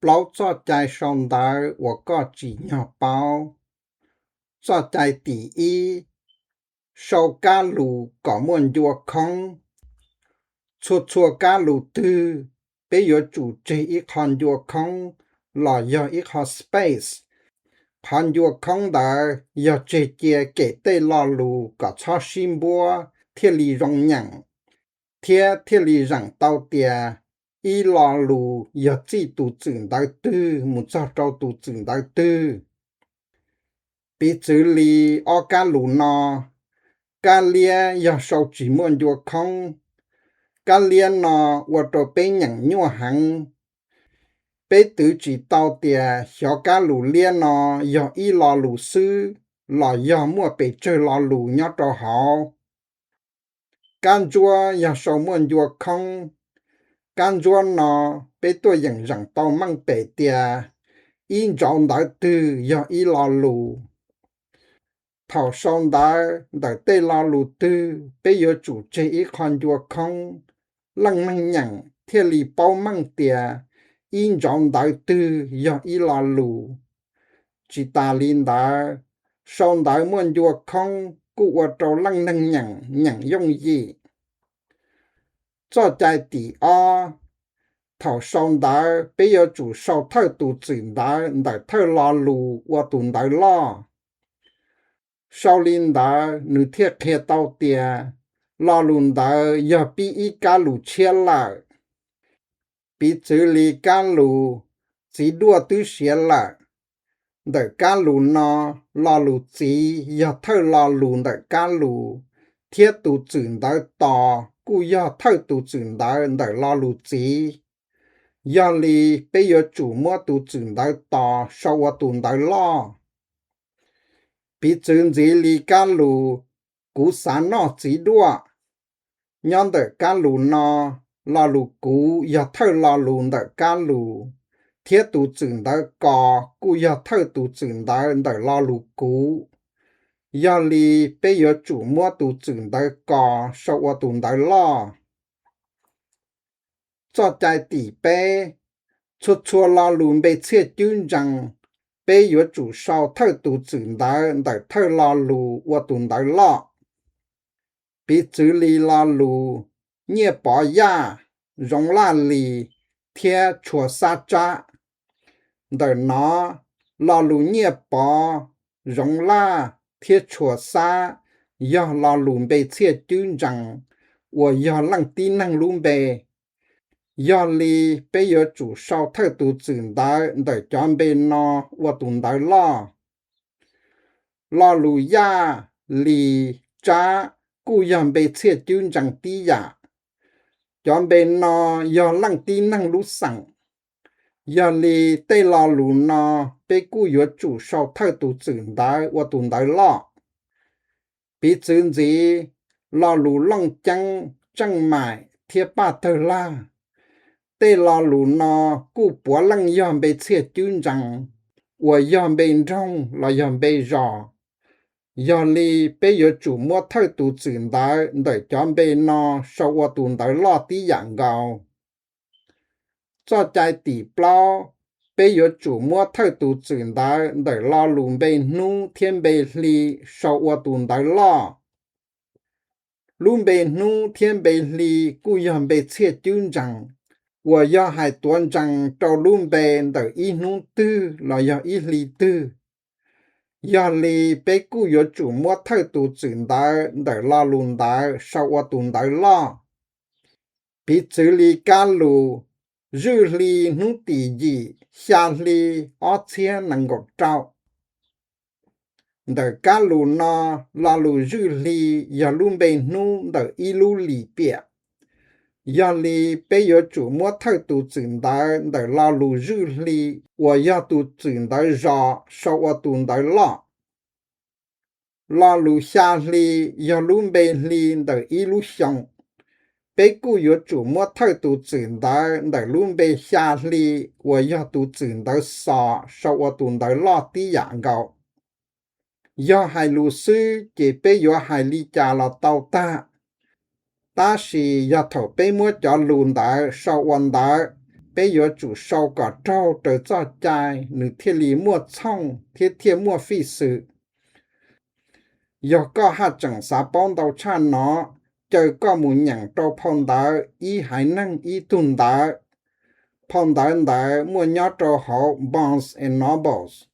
Plaub txoj cai sau ntawv uas koj tsim nyog paub. Txoj cai tim ib, sau kab lus kom muaj ncua khoob. Txhua txhua kab lus twg, peb yuav tsum tseg ib qho ncua khoob los yog ib qho space. Qhov ncua khoob ntawd yog tseg cia kem tej lo lus kom txhob sib npuab thiaj li zoo nyeem, thiab thiaj li zeem tau tias ib lo lus yog txij tus txwm ntawv twg mus txog rau tus txwm ntawv twg. Piv txwv li ob kab lus no, kab liab yog sau tsis muaj ncua khoob. Kab liab no ua rau peb nyeem nyuaj heev. Peb twv tsis tau tias xyov kab lus liab no yog ib lo lus xwb los yog muaj pes tsawg lo lus nyob rau hauv. Kab ntsuab yog sau muaj ncua khoob. Kab ntsuab no peb tuaj yeem zeem tau meej pem tias ib ntsauv ntawv twg yog ib lo lus. Thaum sau ntawv ntawm tej lo lus twg peb yuav tsum tseg ib qho ncua khoob, leej neeg nyeem thiaj li paub meej tias ib ntsauv ntawv twg yog ib lo lus. Tsis tas li ntawd, sau ntawv muaj ncua khoob kuj ua rau leej neeg nyeem nyeem yooj yim. Txoj cai tim ob, thaum sau ntawv peb yuav tsum sau thawj tus txwm ntawv ntawm thawj lo lus ua tus ntawv loj. Sau li ntawd nws thiaj qhia tau tias lo lus ntawd yog pib ib kab lus tshiab lawm. Piv txwv li kab lus txiv duaj twb siav lawm. Ntawm kab lus no, lo lus txiv yog thawj lo lus ntawm kab lus, thiab tus txwm ntawv tos kuj yog thawj tus txwm ntawv ntawm lo lus txiv. Yog li peb yuav tsum muab tus txwm ntawv tos sau ua tus ntawv loj. Piv txwv ntxiv li kab lus kuv xav noj txiv duaj. Nyob ntawm kab lus no, lo lus kuv yog thawj lo lus ntawm kab lus, thiab tus txwm ntawv kos kuj yog thawj tus txwm ntawv ntawm lo lus kuv. Yog li peb yuav tsum muab tus txwm ntawv kos sau ua tus ntawv loj. Txoj cai tim peb, txhua txhua lo lus npe txhiaj cwb ntsees, peb yuav tsum sau thawj tus txwm ntawv ntawm thawj lo lus ua tus ntawv loj. Piv txwv li lo lus nyiaj pov yaj, zoov laj lis, thiab tshua xab tsab. Ntawm no, lo lus nyiaj pov, zoov laj thiab tshua xab yog lo lus npe txhiaj cwb ntsees uas yog leej tib neeg lub npe. Yog li peb yuav tsum sau thawj tus txwm ntawv ntawm cov npe no ua tus ntawv loj. Lo lus yaj, lis, tsab kuj yog npe txhiaj cwb ntsees tib yam. Cov npe no yog leej tib neeg lub xeem. Yog li tej lo lus no peb kuj yuav tsum sau thawj tus txwm ntawv ua tus ntawv loj. Piv txwv ntxiv, lo lus looj ceeb, tseej maim thiab paj tawg laj. Tej lo lus no kuj puav leej yog npe txhiaj cwb ntsees, uas yog npe nroog los yog npe zos. Yog li peb yuav tsum muab thawj tus txwm ntawv ntawm cov npe no sau ua tus ntawv loj tib yam nkaus. Txoj cai tim plaub, peb yuav tsum muab thawj tus txwm ntawv ntawm lo lus npe hnub thiab npe hli sau ua tus ntawv loj. Lub npe hnub thiab npe hli kuj yog npe txhiaj cwb ntsees, uas yog hais tuav ntsees rau lub npe ntawm ib hnub twg los yog ib hli twg. Yog li peb kuj yuav tsum muab thawj tus txwm ntawv ntawm lo lus ntawd sau ua tus ntawv loj. Piv txwv li kab lus, zwj hli hnub tim yim, xya hli, ob txhiab nees nkaum rau. Ntawm kab lus no, lo lus zwj hli yog lub npe hnub ntawm ib lub lis piam. Yog li peb yuav tsum muab thawj tus txwm ntawv ntawm lo lus zwj hli uas yog tus txwm ntawv zos sau ua tus ntawv loj. Lo lus xya hli yog lub npe hli ntawm ib lub xyoo. Peb kuj yuav tsum muab thawj tus txwm ntawv ntawm lub npe xya hli uas yog tus txwm ntawv xos sau ua tus ntawv loj tib yam nkaus. Yog hais lus xwb ces peb yuav hais li cas los tau tag. Tab sis yog thaum peb muab cov lus ntawd sau ua ntawv, peb yuav tsum sau kom raug raws txoj cai nws thiaj li muaj txhooj thiab thiaj muaj fij xwm. Yog koj haj tseem xav paub ntau tshaj no, caw koj mus nyeem rau phau ntawv Ib Haiv Neeg Ib Tug Ntawv. Phau ntawv ntawd muaj nyob rau hauv Barnes and Nobles.